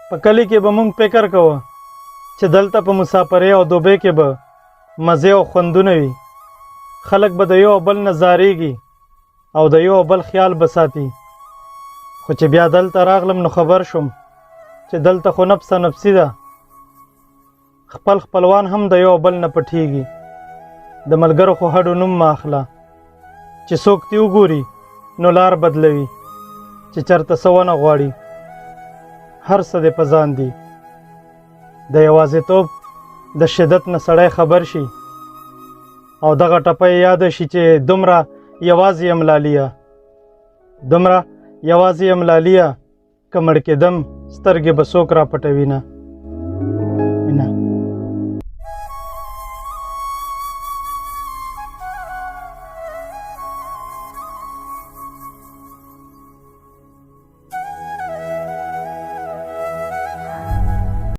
په کلي کې به مونږ فکر کوه چې دلته په مسافرۍ او دوبۍ کې به مزې او خوندونه وي، خلک به د یو او بل نه ځارېږي او د یو او بل خیال به ساتي. خو چې بیا دلته راغلم نو خبر شوم چې دلته خو نفسه نفسي ده، خپل خپلوان هم د یو او بل نه پټېږي. د ملګرو خو هډو نوم مه اخله، چې څوک دې وګوري نو لار بدلوي، چې چرته څه ونه غواړي. هر څه دې په ځان دي. د یوازیتوب د شدت نه سړی خبر شي او دغه ټپه یې یاده شي چې دومره یوازې یم لالیه، دومره یوازې یم لالیه، که مړ کېدم سترګې به څوک راپټوي نه.